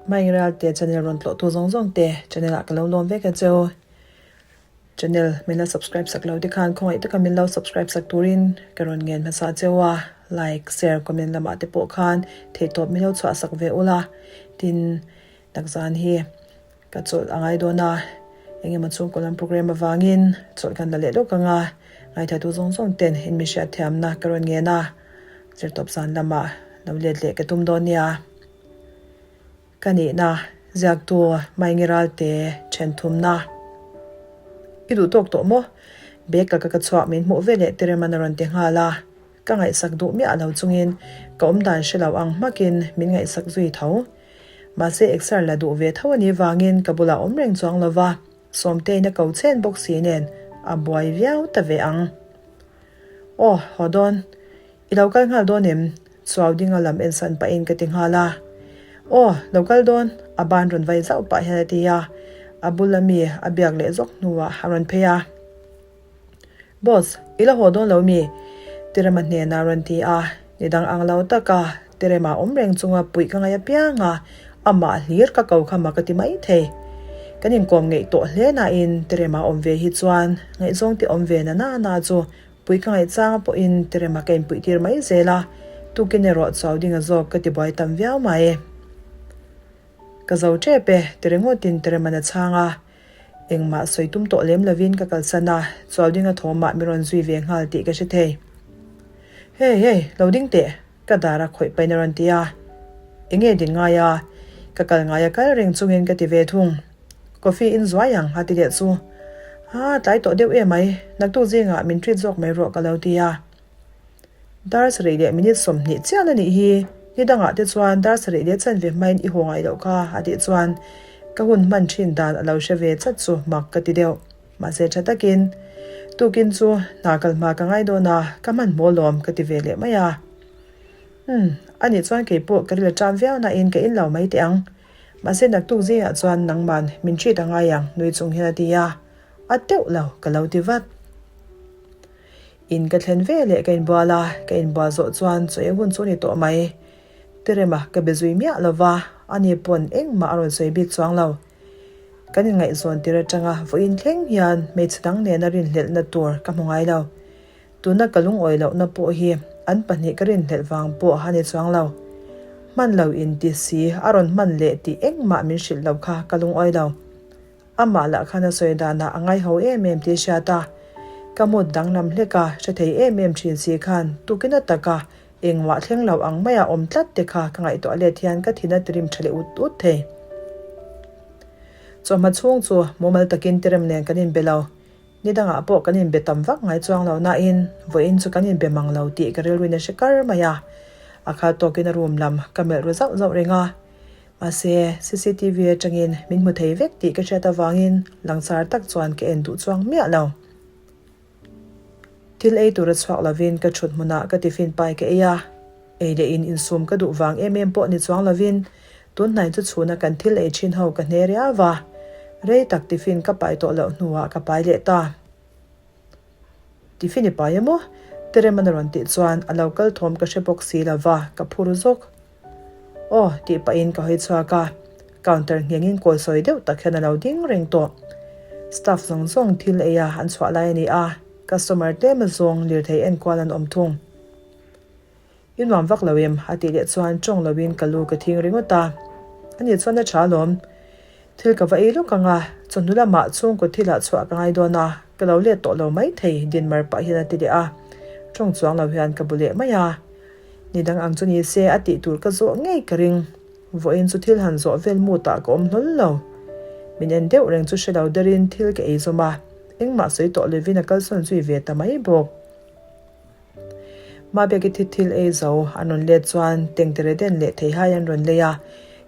Hmaingralte channel rawn tlawhtu zawng zawng te channel ah ka lo lawm vek a cheu. Channel min la subscribe sak lo te khan khawngaih taka min lo subscribe sak turin ka rawn ngen hmasa cheu a, like, share, comment lamah te pawh khan theihtawp min lo chhuah sak ve ula tin takzan hi ka chawlh a ngai dawn a, engemaw chhungkaw lam program avangin chawlh kan la leh lawk ang a, ngaithatu zawng zawng ten in mi hriat thiamna ka rawn ngen a, zirtawp zan lamah lo let leh ka tum dawn nia. Ka nihna, ziaktu Maingi Ralte then thumna. I duh tawk tawh maw? Bag ka ka chhuah min hmuh veleh Tereman a rawn ti nghal a, ka ngaihsak duh miah lo chungin ka awm dan hre lo ang hmakin min ngaihsak zui tho. Mahse exer la duh ve tho a nih vangin ka bulah awm reng chuang lo va, Sawmtein a ko chen bawk si nen a buai viau ta ve ang. Aw, haw dawn. I lo kal nghal dawn em? Chuau dinga lam ensan pahin ka ti nghal a. Aw, lo kal dawn, a ban rawn vai zauh pah hian a ti a. A bul ami a biak leh zawk hnuah a rawn phei a. Boss, i la haw dawn lo mi? Tirema hnenah a rawn ti a. Ni dang ang lo taka Tirema awm reng chunga puih ka ngaih apiang a, amah hlir ka ko kha mak a ti mai thei. Kan inkawm ngeih tawh hle nain Tirema awm ve hi chuan ngaihzawng te awm ve na na na chu Pui ka ngaihchanga pawhin Terema ka inpuih tir mai zel a, tukin erawh chau dinga zawk ka ti buai tam viau mai. Ka zo tep e, ti ringawtin Tereman a chhang a, engmah sawi tum tawh lem lovin ka kalsan a, chau dinga thawmah mi rawn zui ve nghal tih ka hre thei. Hey, hey, lo ding teh, ka dar a khawih pain a rawn ti a, enge din ngai a, ka kal ngai a kal reng chungin ka ti ve thung. Coffee in zuai ang a ti leh chu. Aa tlai tawh deuh em mai, naktuk zingah min treat zawk mai rawh ka lo ti a. Dar sarih leh minute 20 chiah a nih hi, ni dangah te chuan dar sarih leh chanve hmain i haw ngai loh kha a tih chuan ka hun hman thin dan a lo hre ve chat chu mak ka ti deuh. Mahse tha takin tukin chu hna kal hma ka ngai dawn a, ka hmanhmawh lawm ka ti ve leh mai a. Umm, anih chuan keipawh ka ril a ṭam viau nain ka in lo mai teh ang. Mahse naktuk zingah chuan nangman min treat a ngai ang nui chung hian a ti a, a teuh lo ka lo ti vat. In ka thlen ve leh ka inbual a, ka inbual zawh chuan chaw ei hun chu a ni tawh mai. Terema ka be zui miah lo va, ani pawn engmah a rawn sawi bik chuang lo. Kan inngaihzawn tir atanga vawiin thleng hian hmeichhe dang nena rinhlelhna tur ka hmu ngai lo. Tuna ka lungawi lohna pawh hi an pahnih ka rinhlelh vang pawh a ni chuang lo. Hman lo in ti si a rawn hman leh tih engmah min hrilh lo kha ka lungawi lo. Amah lah khan a sawi danah a ngaiho em em tih hriat a, ka mood danglam hlek a hre thei em em thin si khan tukina taka engmah thleng lo ang maia awm tlat te kha ka ngaihtuah let hian ka thin a tirim tha leh ut ut thei. Chawhma chhung chu mumal takin Terem nen kan inbe lo. Ni dangah pawh kan inbe tam vak ngai chuang lo nain vawiin chu kan inbe mang lo tih ka rilruin a hre kar mai a. A khal tawkin a room lam ka melh ru zauh zauh reng a. Mahse, cctv atangin min hmu thei vek tih ka hriat avangin langsar tak chuan ka en duh chuang miah lo. Thil ei tura chhuak lovin ka thut hmunah ka tiffin pai ka ei a. Ei leh in insum ka duh vang em em pawh ni chuang lovin tun hnai chu chhuna kan thil ei thin ho ka hne riau a, rei tak tiffin ka pai tawh loh hnuah ka pai leh ta. Tiffin i pai emaw? Tereman a rawn tih chuan a lo kal thawm ka hre bawk si lo va, ka phur zawk. Aw tih pahin ka hawi chhuak a, counter nghengin kawl sawi deuh tak hian a lo ding reng tawh. Staff zawng zawng thil ei a an chhuah lai a ni a, customer tlem azawng lirthei enkual an awm thung. I nuam vak lo em? a tih leh chuan tawng loin ka lu ka thing ringawt a. Ani chuan a tha alawm. Thil ka va ei lawk ang a, chawhnu lamah chhungkaw thilah chhuah ka ngai dawn a, ka lo let tawh lo mai thei Dinmar pah hian a ti leh a. Tawng chuang lo hian ka bu leh mai a. Ni dang ang chu ni se a tih tur ka zawh ngei ka ring. Vawiin chu thil han zawh vel mutah ka awm hlawl lo. Min en deuh reng chu hre lo derin thil ka ei zawm a, engmah sawi tawh lovin a kalsawn zui ve ta mai bawk. Mabeki thi thil ei zo an rawn let chuan tengtere den leh theihai an rawn lei a,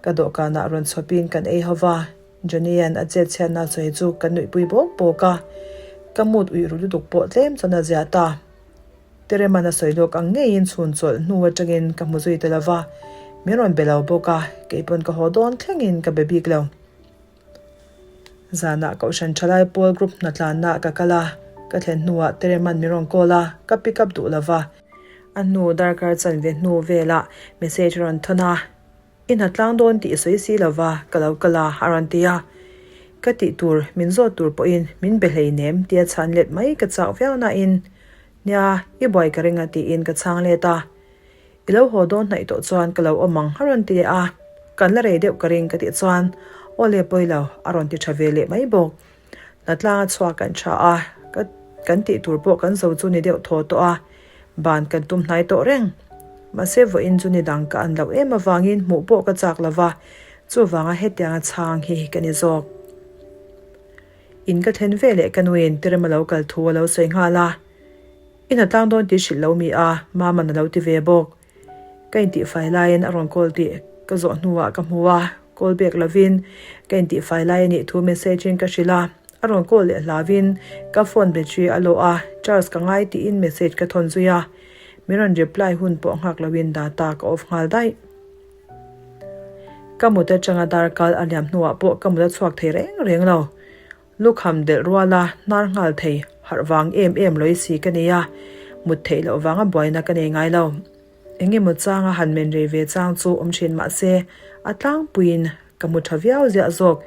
ka dawhkanah rawn chhawpin kan ei ho va, Johnny-a'n a chet chhiatna sawi chu kan nuihpui bawk bawk a, ka mood uih ru lutuk pawh tlem chuan a zia ta. Tereman a sawi lawk ang ngeiin chhun chawlh hnu atangin ka hmu zui ta lo va, min rawn be lo bawk a, keipawn ka haw dawn thlengin ka be bik lo. Zanah Kohhran Thalai Pawl Group hnatlanna ka kal a, ka thlen hnuah Tereman min rawn call a, ka pick up duh lova. A hnu darkar chanve hnu velah message a rawn thawn a, I hna tlang dawn tih i sawi si lova, ka lo kal a, a rawn ti a. Ka tih tur, min zawt tur pawhin min be hleinem tia chhan let mai ka chak viau nain, Nia, i buai ka ring a tiin ka chhang let a. I lo haw dawn hnaih tawh chuan ka lo awm ang a rawn ti leh a, kan la rei deuh ka ring ka tih chuan aw le pawi lo a rawn ti tha ve leh mai bawk. Hnatlanga chhuak kan tha a, ka kan tih tur pawh kan zo chu ni deuh thaw tawh a, ban kan tum hnai tawh reng. Mahse vawiin chu ni dang ka an loh em avangin hmuh pawh ka chak lo va, chuvanga hetianga chhang hi ka ni zawk. In ka thlen ve leh ka nuin Terema lo kal thu a lo sawi nghal a. I hna tlang dawn tih hrilh lo mi a, Maman a lo ti ve bawk. Ka intihfai laiin a rawn call tih ka zawh hnuah ka hmu a, call back lovin ka intihfai lai a nih thu message in ka hrilh a, a rawn call leh hlauin ka phone battery a lawh a, charge ka ngai tiin message ka thawn zui a, min rawn reply hun pawh nghak loin data ka off nghal daih. Ka mut atanga dar kal a liam hnuah pawh ka mut a chhuak thei reng reng lo. Lukham delh ruala hnar nghal thei harh vang em em lawih si ka nei a, mut theih loh vanga buaina ka nei ngai lo. Eng emaw changa han men rei ve chang chu awm thin mah se, a tlangpuiin ka hmu tha viau ziah zawk.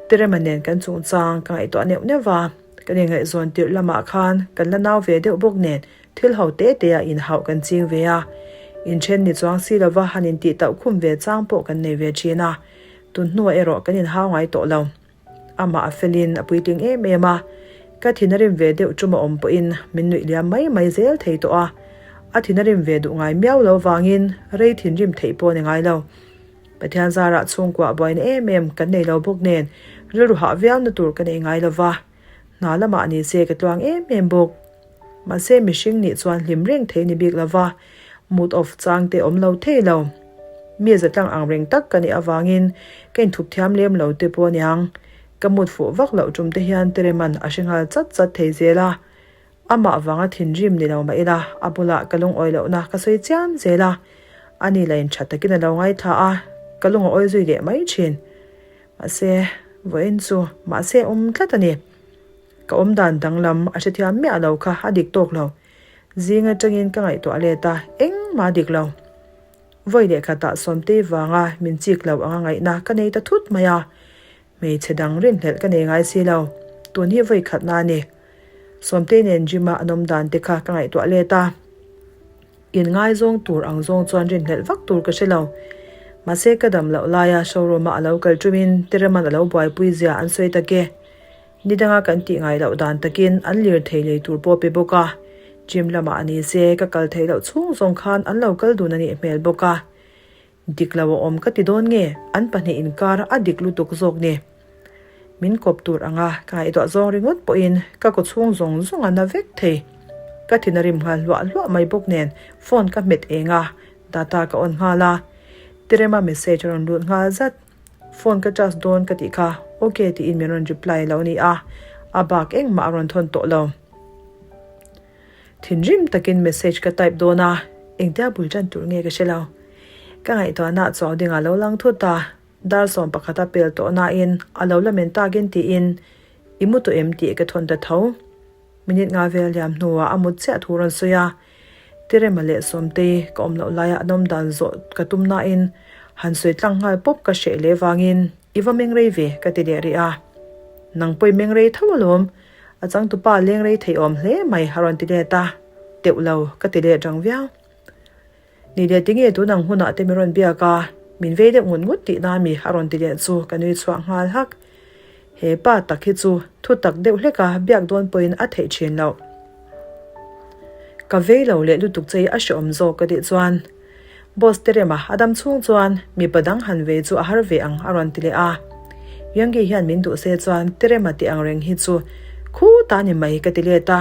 Terema nen kan chungchang ka ngaihtuah neuh neuh va, kan inngaihzawn tirh lamah khan kan la nau ve deuh bawk nen thil ho te te ah inhauh kan ching ve a, inthen ni chuang si lova han intih tauh khum ve chang pawh kan nei ve thin a, tun hnuah erawh kan inhau ngai tawh lo. Amah a felin a puitling em em a, ka thin a rim ve deuh tum a awm pawhin min nuih liam mai mai zel thei tawh a, a thin a rim ve duh ngai miau lo vangin rei thinrim theih pawh a ni ngai lo. Pathian zarah chhungkuah buaina em em kan nei lo bawk nen rilru hah viauna tur ka nei ngai lo va, hna lamah ni se ka tluang em em bawk. Mahse mihring nih chuan hlim reng thei ni bik lova, mood off chang te awm lo thei lo. Mi zatlang ang reng tak ka nih avangin ka inthup thiam lem lo te pawh aniang. Ka mood fuh vak loh tum te hian Tereman a hre nghal chat chat thei zel a. Amah vanga thinrim ni lo mah ila a bulah ka lungawi lohna ka sawi chiam zel a. Ani la intha takin a lo ngaithla a, ka lung a awi zui leh mai thin. Mahse vawiin chu mahse awm tlat a ni. Ka awmdan danglam a hrethiam miah lo kha a dik tawk lo. Zing atangin ka ngaihtuah let a, engmah a dik lo. Vawi leh khatah Sawmtei vanga min chik lo anga ngaihna ka nei ta thut mai a. Hmeichhe dang rinhlelh ka nei ngai si lo. Tun hi vawi khatna a ni. Sawmtei nen gym a an awmdan te kha ka ngaihtuah let a. Inngaizawng tur ang zawng chuan rinhlelh vak tur ka hre lo. Mahse ka dam loh laia showroom a a lo kal ṭumin Tereman a lo buaipui zia an sawi tak e. Ni danga kan tih ngai loh dan takin an lirthei lei tur pawh pe bawk a, gym lamah a ni se ka kal theih loh chhung zawng khan an lo kal dun a nih hmel bawk a. Dik lo a awm ka ti dawn nge an pahnih inkar a dik lutuk zawk ni. Min kawp tur anga ka ngaihtuah zawng ringawt pawhin ka kaw chhung zawng zawng a na vek thei. Ka thin a rim nghal hluah hluah mai bawk nen phone ka hmet eng a, data ka on nghal a. Terema message a rawn lut nghal zat. Phone ka charge dawn ka tih kha ok tiin min rawn reply lo ni a, a bak engmah a rawn thawn tawh lo. Thinrim takin message ka type dawn a, engtia bul tan tur nge ka hre lo. Ka ngaihtuahna chuau ding a lo lang thut a, dar sawm pakhat a pel tawh nain a lo la men takin tiin i mu tawh em tih ka thawn ta tho. Minute nga vel liam hnuah a mut chiah thu rawn sawi a, Tirema leh Sawmtei ka awm loh laia an awm dan zawh ka tum nain han sawi tlang nghal pawp ka hreh leh vangin i va meng rei ve ka ti leh rih a. Nang pawh i meng rei tho alawm, a changtupa leng rei thei awm hle mai a rawn ti let a, teuh lo ka ti leh rang viau. Ni leh tinge tun ang hunah te min rawn biak a, min vei deuh ngut ngut tih na mi a rawn ti leh chu ka nui chhuah nghal hak. He pa tak hi chu thu tak deuh hlek a biak dawn pawhin a theih thin loh. Ka vei lo leh lutuk che i a hreawm zawk ka tih chuan Boss te rema a dam chhung chuan mipa dang han vei chu a har ve ang a rawn ti leh a. Yoongi hian min duh se chuan Terema tih ang reng hi chu khuta ni mai ka ti let a.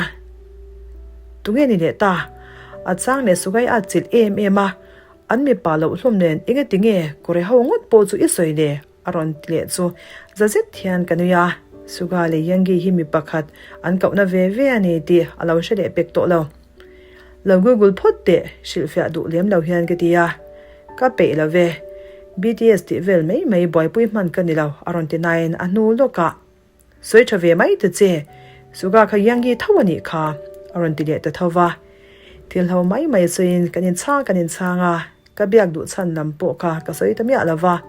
Tunge ni leh ta? A chang leh Sugai a chilh em em a, an mipa loh hlawm nen enge tinge kawre ho ngawt pawh chu i sawi le? A rawn ti leh chu za zet hian ka nui a, Suga leh Yoongi hi mi pakhat an kohna ve ve a ni tih a lo hre leh pek tawh lo. Lo google phawt teh hrilhfiah duh lem lo hian ka ti a, ka peih lo ve. BTS tih vel mai mai buaipui hman ka ni lo a rawn ti nain a hnu lawkah Sawi tha ve mai ta che, Suga kha Yoongi tho a nih kha a rawn ti leh ta tho va. Thil ho mai mai sawiin kan inchhang kan inchhang a. Ka biak duh chhan lam pawh kha ka sawi ta miah lo va,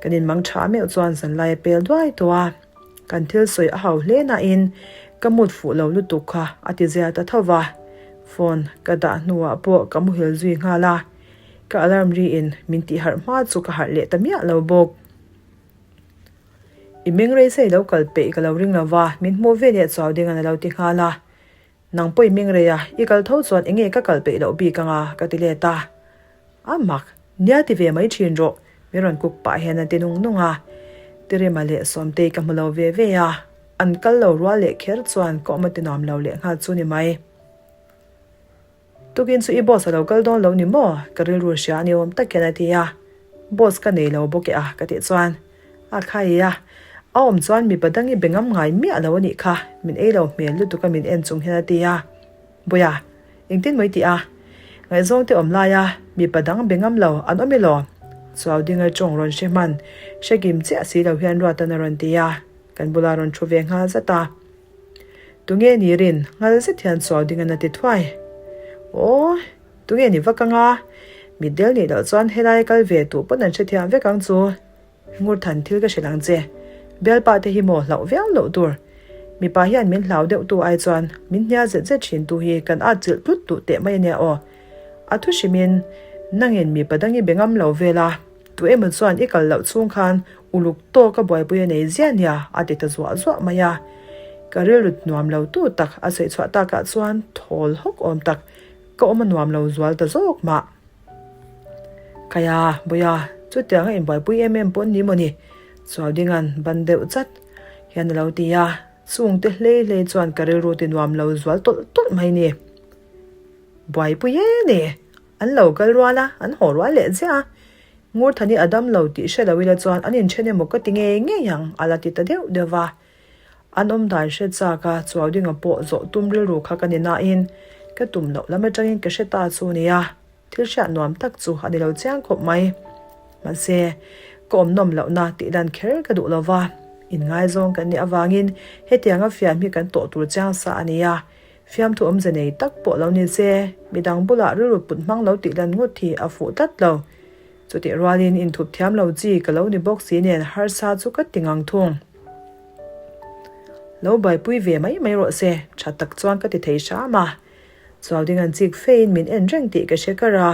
kan inmang tha meuh chuan zanlai a pel duai tawh a. Kan thil sawi a hau hle nain ka mut fuh lo lutuk kha a ti zia ta tho va. Phone ka dah hnuah pawh ka muhil zui nghal a, ka alarm riin min tih harh hma chu ka harh leh ta miah lo bawk. I meng rei sei lo kal peih ka lo ring lo va, min hmuh ve leh chuau ding an a lo ti nghal a. Nang pawh i meng rei a, i kal tho chuan enge ka kal peih loh bik anga ka ti let a. A mak, nia ti ve mai thin rawh, min rawn kuk pah hian a ti nung nung a. Tirima leh Sawmtei ka hmu lo ve ve a, an kal lo rual leh kher chuan ka awm a ti nuam lo leh nghal chu ni mai. Tukin chu i boss a lo kal dawn lo ni maw? Ka rilru hria a ni awm tak hian a ti a. Boss ka nei lo bawk e a ka tih chuan a khai a. A awm chuan mipa dang i be ngam ngai miah lo a nih kha, min ei lo hmel lutuk a min en chung hian a ti a. Bawia, engtin maw i tih a? Ngaihzawng te awm lai a, mipa dang be ngam lo an awm elaw? Chuau dinga tawng rawn hre hman, hre kim chiah si lo hian Ruatan a rawn ti a, kan bula rawn thu ve nghal zat a. Tunge ni rin? Nghal zet hian chuau ding an a ti thuai. Aw, tunge ni vak anga? Mitdel nih loh chuan helai kal ve tuh pawn an hrethiam vek ang chu. Ngurthan thil ka hrilh ang che. Bialpa te hi maw hlauh viau loh tur. Mipa hian min hlau deuh tu ai chuan min hnial zet zet thin tu hi kan at chilh tlut duh teh mai ania aw. A thu hrimin nangin mipa dang i be ngam lo vel a. Tu emaw chuan i kal loh chhung khan uluk tawk a buaipui a nei ziah nia a ti ta zuah zuah mai a. Ka rilru nuam lo tu tak a sawi chhuah takah chuan thawl hawk awm tak ka awm a nuam lo zual ta zawk mah. Khaia, Bawia, chutiang a inbuaipui em em pawh an ni maw ni? Chuaudinga'n ban deuh chat hian a lo ti a, chungte hlei hlei chuan ka rilru ti nuam lo zual tawlh tawlh mai ni. Buaipui e ni! An lo kal rual a, an haw rual leh ziah a. Ngurthani a dam lo tih hre lo ila chuan an inthen emaw ka ti ngei ngei ang, a la ti ta deuh deuh va. An awm dan hre chak a, Chuaudinga pawh zawh tum rilru kha ka ni nain ka tum loh lam atangin ka hre ta chu nia, thil hriat nuam tak chu a ni lo chiang khawp mai. Mahse, ka awm nawm lohna tih dan kher ka duh lo va, inngaizawng kan nih avangin hetianga fiam hi kan tawh tur chiang sa a nia, Fiamthu awmze nei tak pawh lo ni se, midang bulah rilru put hmang lo tih lan ngawt hi a fuh tlat lo. Chutih rualin inthup thiam lo chi ka lo ni bawk si nen harsa chu ka ti ngang thung. Lo buaipui ve mai mai rawh se, tha tak chuan ka ti thei hram a. Chuauding an chik fein min en reng tih ka hre kar a.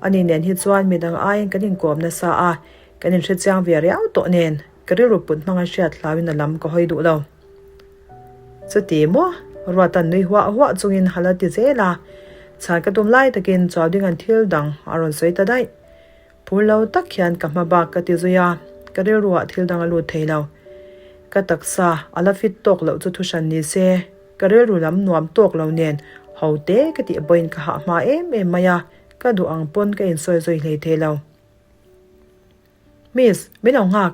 Ani nen hi chuan midang aiin kan inkawm nasa a, kan inhrechiang ve riau tawh nen ka rilru put hmanga hriat hlauin a lam ka hawi duh lo. Chuti maw? Ruatan nui huah huah chungin hal a ti zel a. Chhan ka tum lai takin Chaudinga'n thil dang a rawn sawi ta daih. Phur lo tak hian ka hma bak ka ti zui a, ka rilruah thil dang a lut thei lo. Ka taksa a la fit tawk loh chu thuhran ni se, ka rilru lam nuam tawk lo nen ho te ka tih pawhin ka hah hma em em mai a, ka duh ang pawn ka insawi zui hlei thei lo. Miss, min lo nghak.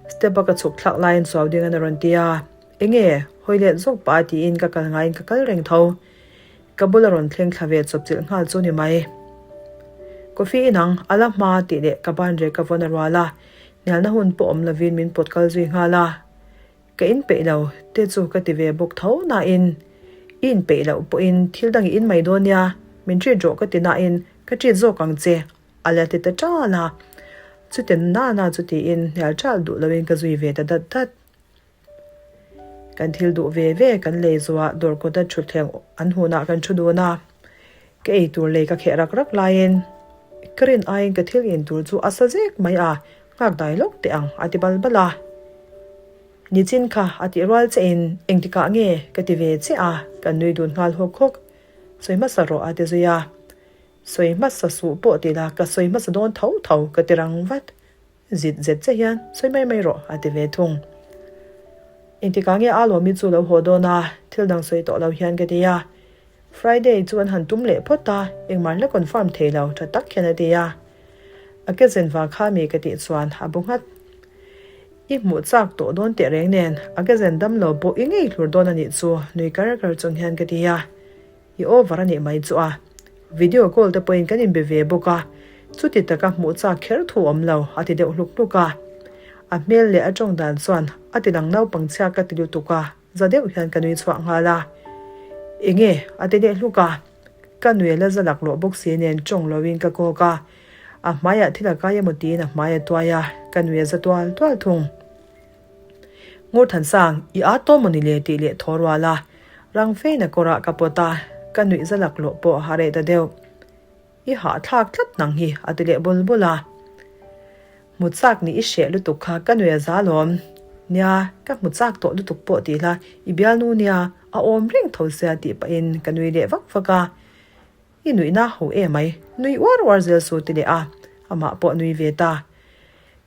Step a ka chhuk thlak laiin Suau ding an a rawn ti a. Enge, hawi let zawk pah a tiin ka kal ngaiin ka kal reng tho. Ka bula rawn thleng thla ve chawp chilh nghal chu ni mai. Coffee inang, a la hma tih leh ka ban rek a vawn a rual a. Hnialna hun pawh awm lovin min pawt kal zui nghal a. Ka inpeih lo te chu ka ti ve bawk tho nain i inpeih loh pawhin thil dang i in mai dawn nia, min treat rawh ka ti nain ka treat zawk ang che. A la ti ta ṭal a, chuti nana chu tiin hnial ṭal duh loin ka zui ve ta dat dat. Kan thil duh ve ve kan lei zuah dawr kawta ṭhutthleng an hunah kan ṭhu dun a, ka ei tur lei ka kheh rak rak laiin ka rin aiin ka thil in tur chu a sa zek mai a, nghak dai lawk teh ang a ti bal bal a. Nichin kha a tih rual che in engtikah nge ka ti ve che a, kan nui dun nghal hawk hawk. Sawi hmasa rawh a ti zui a. Sawi hmasa suh pawh ti la, ka sawi hmasa dawn tho tho ka ti rang vat. Zit zet che hian sawi mai mai rawh a ti ve thung. Engtikah nge Alawmi chu lo haw dawn a, thil dang sawi tawh lo hian ka ti a. Friday chu an han tum leh phawt a, engmah la confirm thei lo tha tak hian a ti a. A ke zen vang kha mi ka tih chuan a bu nghat. I hmuh chak tawh dawn teh reng nen, a ke zen dam lo pawh i ngei hlur dawn a nih chu nui kar kar chung hian ka ti a. I over a nih mai chu a. Video call te pawhin kan inbe ve bawk a, chuti taka hmuh chak kher thu awm lo a ti deuh hluk hluk a. A hmel leh a tawng dan chuan a ti dang naupang chhia ka ti lutuk a, za deuh hian ka nui chhuah nghal a. Enge? a ti leh hluk a. Ka nui la za laklawh bawk si nen tawng loin ka kawk a. A hmaiah thil a kai emaw tiin a hmai a tuai a, ka nui a za tual tual thung. Ngurthansang, i â tawh maw ni le tih leh thaw rual a, rang fein a kawrah ka pawt a, ka nuih za laklawh pawh a reh ta deuh. I hahthlak tlat nang hi a ti leh bul bul a. Hmu chak nih i hreh lutuk kha ka nui a za lawm. Nia, ka hmu chak tawh lutuk pawh tih hla i bialnu nia, a awm reng tho sia tih pahin ka nui leh vak vak a. I nuihna ho e mai, nui uar uar zel su ti leh a, amah pawh nui ve ta.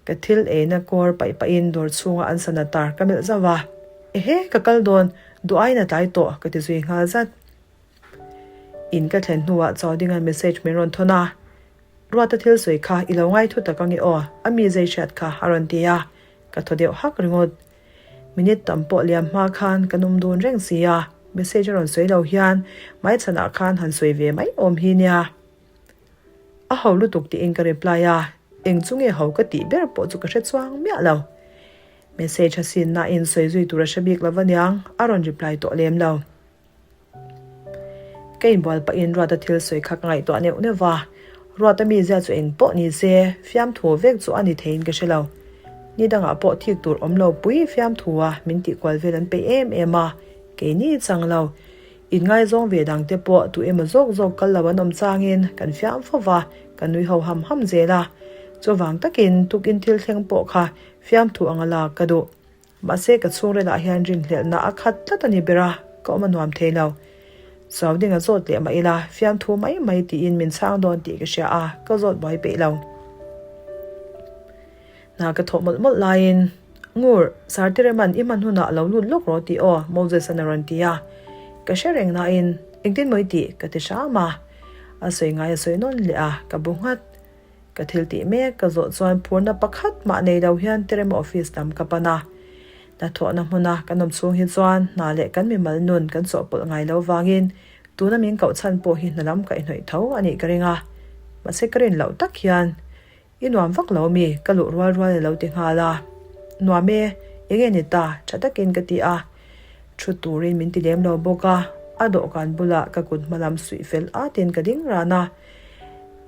Ka thil eina kawr paih pahin dawr chhunga an sana tar ka melh zauh a. Ehe, ka kal dawn, duh aiin a tlai tawh ka ti zui nghal zat. In ka thlen hnuah Chaudinga'n message min rawn thawn a, Ruata thil sawi kha i lo ngai thu tak ange aw, a mi zai hriat kha a rawn ti a, ka thaw deuh hak ringawt. Minute tam pawh liam hma khan kan awm dun reng si a, message a rawn sawi lo hian hmaichhanah khan han sawi ve mai awm hi nia. A ho lutuk tiin ka reply a, eng chu nge ho ka tih ber pawh chu ka hre chuang miah lo. Message a sin nain sawi zui tur a hre bik lo aniang, a rawn reply tawh lem lo. Ka inbual pahin Ruata thil sawi kha ka ngaihtuah neuh neuh va, Ruata mizia chu eng pawh ni se, fiamthu vek chu a ni theiin ka hre lo. Ni dangah pawh thik tur awm lo pui fiamthu a min tih kual vel an peih em em a, keini chang lo. Inngaizawng ve dang te pawh tu emaw zawk zawk kal lo an awm changin kan fiam fo va, kan nui ho ham ham zel a. Chuvang takin tukin thil thleng pawh kha fiamthu anga lak ka duh. Mahse ka chhungrilah hian rinhlelhna a khat tlat a ni ber a, ka awm a nuam thei lo. Chau ding a zawt leh mah ila, fiamthu mai mai tiin min chhang dawn tih ka hria a, ka zawt buai peih lo. Hna ka thawh mawlh mawlh laiin, Ngur, Sartireman i hman hunah lo lut lawk rawh tih aw, Moses-an a rawn ti a. Ka hre reng nain, Engtin maw i tih? ka ti hram a. A sawi ngai a sawi nawn leh a, ka bu nghat. Ka thil tih mek ka zawh chuan phurna pakhat mah nei lo hian Terema office lam ka pan a. Hnathawhna hmuna kan awm chhung hi chuan hna leh kan mimal nun kan chawhpawlh ngai lo vangin tuna min koh chhan pawh hi hna lam kaihhnawih tho a nih ka ring a. Mahse ka rin loh tak hian i nuam vak lo mi ka luh rual rual i lo ti nghal a. Nuam e, enge ni ta tha takin ka ti a. Thu turin min ti lem lo bawk a, a dawhkan bulah ka kut hma lam suih fel atin ka ding ran a.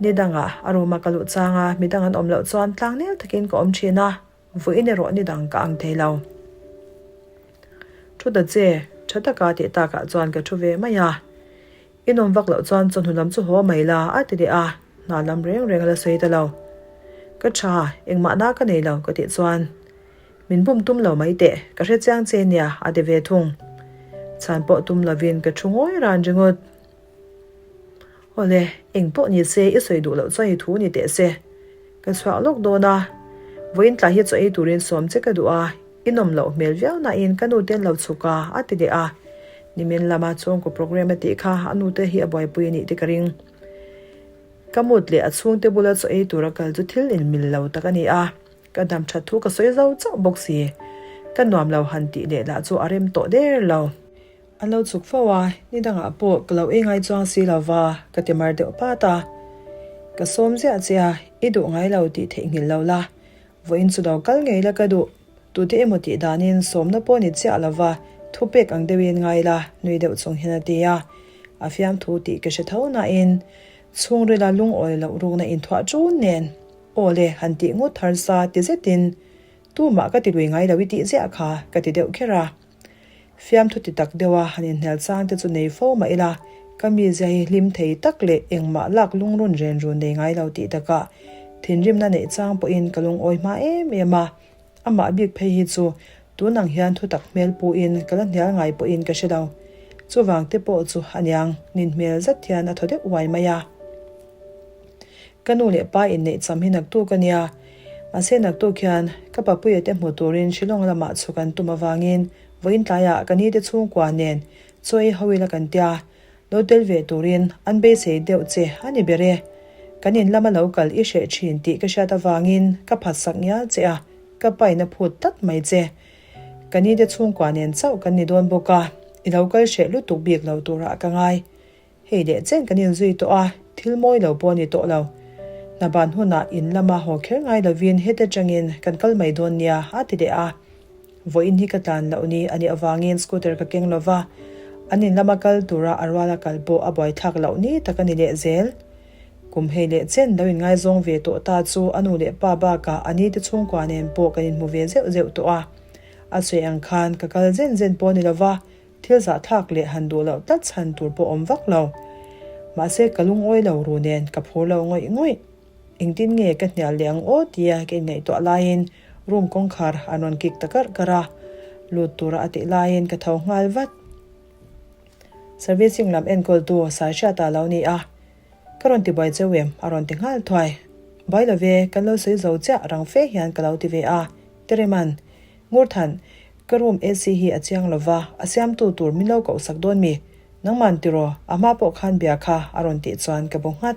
Ni dangah a room a ka luh chang a, midang an awm loh chuan tlang nel takin ka awm thin a, vawiin erawh ni dang ka ang thei lo. Thu ta che, tha taka tih takah chuan ka thu ve mai a. I nawm vak loh chuan chawhnu lam chu haw mai la a ti leh a, hna lam reng reng a la sawi ta lo. Ka tha, engmah na ka nei lo ka tih chuan min bum tum lo mai teh, ka hre chiang che nia a ti ve thung. Chhan pawh tum lovin ka thu ngawi ran ringawt. Awle, eng pawh ni se i sawi duh loh chuan i thu ni teh se. Ka chhuak lawk dawn a, vawiin tlai hi chaw ei turin sawm che ka duh a, i nawm loh hmel viau nain ka nute an lo chhuk a, a ti leh a. Nimin lama chhungkaw programme a tih kha a nute hi a buaipui a nih te ka ring. Ka mut leh a chhungte bula chaw ei tura kal chu thil inmil lo tak a ni a, ka dam that thu ka sawi zo chauh bawk si. Ka nuam lo han tih leh lah chu a rem tawh der lo. An lo chhuk fo a, ni dangah pawh ka lo ei ngai chuang si lo va, ka ti mar deuh pat a. Ka sawm ziah che a, i duh ngai lo tih theihnghilh lo la, vawiin chu lo kal ngei la ka duh, tute emaw tih danin sawmna pawh ni chiah lo va, thupek ang deuhin ngai la, nui deuh chung hian a ti a. A fiamthu tih ka hre tho nain, chhungrila lungawi loh rukna inthuah ṭun nen, aw le han tih ngawt harsa ti zetin, tumah ka ti lui ngai lo i tih ziah kha, ka ti deuh kher a. Fiamthu ti tak deuha han inhnial chang te chu nei fo mah ila, ka mizia hi hlim thei tak leh engmah lak lungrun ren run nei ngai lo tih takah thinrimna neih chang pawhin ka lungawi hma em em a. Amah bik phei hi chu tun ang hian thutak hmel puin ka la hnial ngai pawhin ka hre lo. Chuvang te pawh chu aniang nin hmel zet hian a thaw deuh uai mai a. Ka nu leh pa inneih cham hi naktuk a nia. Mahse naktuk hian ka papuia te hmu turin Shillong lamah chhuk an tum avangin vawiin tlaiah ka ni te chhungkua nen chaw ei ho ila kan tia. Lo tel ve turin an beisei deuh che a ni ber e. Kan in lama lo kal i hreh thin tih ka hriat avangin ka phatsak ngial che a, ka pain a phut tlat mai che. Ka ni te chhungkua nen chauh kan ni dawn bawk a, i lo kal hreh lutuk bik lo turah ka ngai. Hei leh chen kan inzui tawh a, thil mawi lo pawh a ni tawh lo. Hna ban hunah in lama haw kher ngai lovin heta tangin kan kal mai dawn nia a ti leh a. Vawiin hi ka tlan loh ni a nih avangin scooter ka keng lova, an in lama kal tura a ruala kal pawh a buaithlak loh ni tak a ni leh zel. Kum hei leh chen lo inngaizawng ve tawh ta chu a nu leh pa bakah a ni te chhungkua nen pawh kan inhmu ve zeuh zeuh tawh a. A sawi ang khan ka kal zen zen pawh ni lova, thil zahthlak leh han duh loh tlat chhan tur pawh awm vak lo. Mahse ka lungawi lo ru nen ka phur lo ngawih ngawih. Engtin nge ka hnial leh ang aw tia ka inngaihtuah laiin room kawngkhar an rawn kik ta karh karh a, lut tura a tih laiin ka tho nghal vat. Servicing lam enkawltu Saihriata lo ni a, Ka rawn ti buai cheu em? a rawn ti nghal thuai. Buai lo ve, kan lo sawi zo chiah rang fe hian ka lo ti ve a, Tereman, Ngurthan, ka room AC hi a chiang lo va, a siamtu tur min lo kohsak dawn mi? Nangman tiraw, a hma pawh khan bia kha a rawn tih chuan ka bu nghat.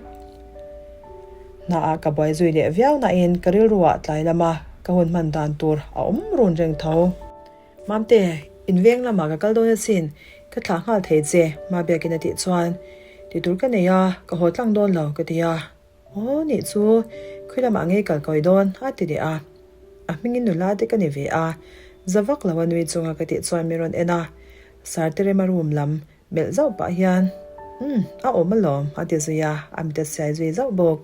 Hnaah ka buai zui leh viau nain ka rilruah tlai lama ka hun hman dan tur a awm run reng tho. Mamte, in veng lamah ka kal dawn asin, ka thlah nghal thei che, Ma biakin a tih chuan, Ti tur ka nei a, ka haw tlang dawn lo, ka ti a. Aw nih chu, khawi lamah ngei kal kawi dawn, a ti leh a. A hmingin nula te ka ni ve a, za vak lo a nui chunga ka tih chuan min rawn en a, Sir Terema room lam melh zauh pah hian, Umm, a awm alawm, a ti zui a, a mit a siai zui zauh bawk.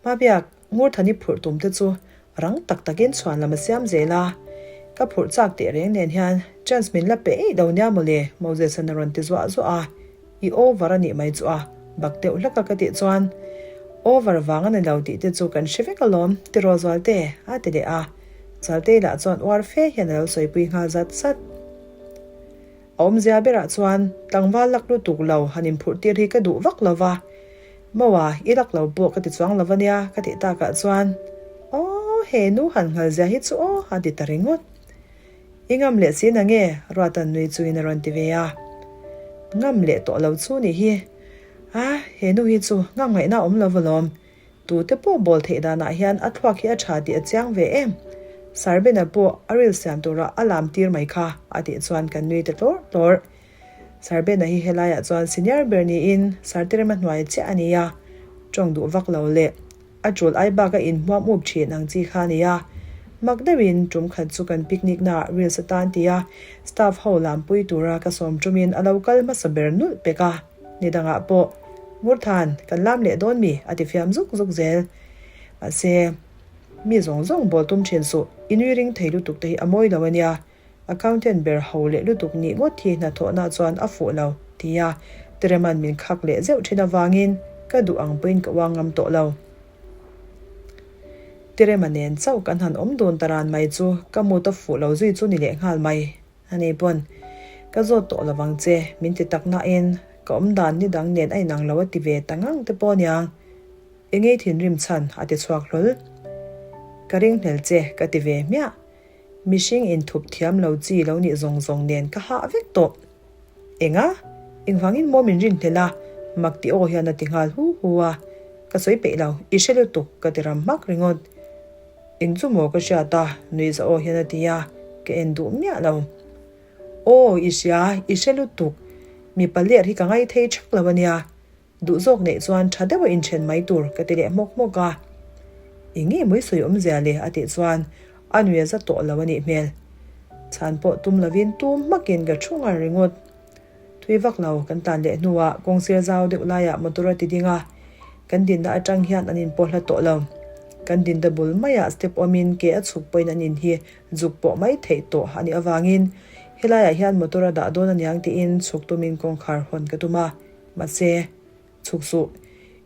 Ma biak, Ngurthani phurh tum te chu rang tak takin chhuan lam a siam zel a, ka phurh chak teh reng nen hian chance min la pe eih lo nia mawle, Moses-a'n a rawn ti zuah zuah a, I over a nih mai chu a, bak deuh hlak a ka tih chuan, Over vang a ni lo tih te chu kan hre vek alawm, tiraw Zualte? a ti leh a, Zualtei lah chuan uar fe hian a lo sawipui nghal zat zat. A awmzia berah chuan tlangval lak lutuk lo han inphurh tir hi ka duh vak lo va, Mawa, i lak lo pawh ka ti chuang lo ania ka tih takah chuan, Aw, he nu han nghal zia hi chu aw a ti ta ringawt. I ngam leh si na nge? Ruatan nui chungin a rawn ti ve a. Ngam leh tawh lo chu nih hi. A, he nu hi chu ngam ngaihna a awm lo va lawm. Tute pawh bawl theih danah hian a thluak hi a tha tih a chiang ve em? Sarbena pawh a ril siam turah a lam tir mai kha a tih chuan kan nui ta tlawrh tlawrh. Sarbena hi helaiah chuan senior ber niin Sarterema hnuai chiah a ni a, tawng duh vak lo leh a tul ai bak a inhmuam up thin ang chi kha a ni a. Mak deuhin tum khat chu kan picnic naah reels atan tia staff ho lampui tura ka sawm tumin a lo kal hmasa ber nulh pek a. Ni dangah pawh, Ngurthan, kan lam leh dawn mi? a ti fiam zuk zuk zel. Mahse, mi zawng zawng bawl tum thin suh, i nui ring thei lutuk te hi a mawi lo a nia. Accountant ber ho leh lutuk nih ngawt hi hnathawhna chuan a fuh lo, tia Terema'n min khak leh zeuh thin avangin ka duh ang pawhin ka uang ngam tawh lo. Terema nen chauh kan han awm dun ta ran mai chu ka mut a fuh lo zui chu ni leh nghal mai. A ni pawn, Ka zawt tawh lo vang che, min ti tak nain ka awm dan ni dang nen a inang lo a ti ve ta ngang te pawh aniang. Engei thinrim chhan a ti chhuak hlawl. Ka ringhlel che ka ti ve hmiah. Mihring inthup thiam lo chi lo nih zawng zawng nen ka hah vek tawh. Enga? Engvangin maw min rinhlel a? Mak ti aw hian a ti nghal hu hu a. Ka sawi peih lo, i hre lutuk ka ti ram hmak ringawt. Eng chu maw ka hriat a? Nuihza aw hian a ti a, ka en duh miah lo. Aw, i hria, i hre lutuk. Mipa ler hi ka ngai thei thak lo a nia. Duh zawk neih chuan tha deuha inthen mai tur ka ti leh hmawk hmawk a. Eng nge mawi sawi awmzia le? a tih chuan a nuih a za tawh lo a nih hmel. Chhan pawh tum lovin tum hmakin ka thu ngar ringawt. Thui vak lo kan tlan leh hnuah kawngsir zau deuh laiah motor a ti ding a, kan dinna atang hian an inpawh hla tawh lo. Kan dinna bul maiah step awmin ke a chhuk pawhin an in hi zuk pawh mai theih tawh a nih avangin helaiah hian motor a dah dawn aniang tiin chhuk tumin kawngkhar hawn ka tum a, mahse, chhuk suh.